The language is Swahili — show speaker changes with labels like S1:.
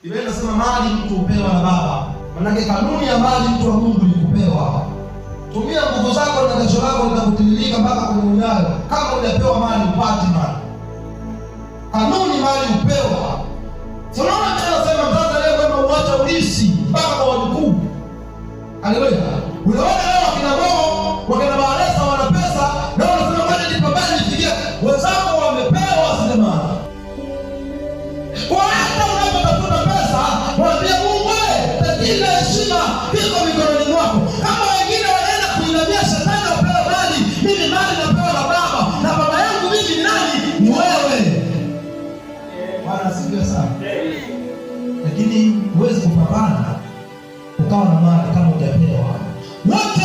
S1: Biblia inasema mali mtu hupewa na Baba. Manake kanuni ya mali mtu wa Mungu ni kupewa. Tumia nguvu zako na jasho lako litakutiririka mpaka kwenye unyayo. Kama hujapewa mali upati mali. Kanuni mali hupewa. So unaona tena nasema mzazi aliye mwema huacha urithi mpaka kwa wajukuu. Haleluya. Unaona leo wakina Mo, wakina Baresa wana pesa na wanasema ngoja nipambane nifikie. Wenzako wamepewa zile mali. Kwa hata unapotafuta pesa, mwambie Mungu, wewe, tajiri na heshima viko mikononi mwako. Kama wengine wanaenda kuinamia shetani wapewe mali, mimi mali napewa na Baba, na baba yangu mimi ni nani? Ni wewe. Bwana asifiwe sana. Lakini huwezi kupambana ukawa na mali kama hujapewa. Wote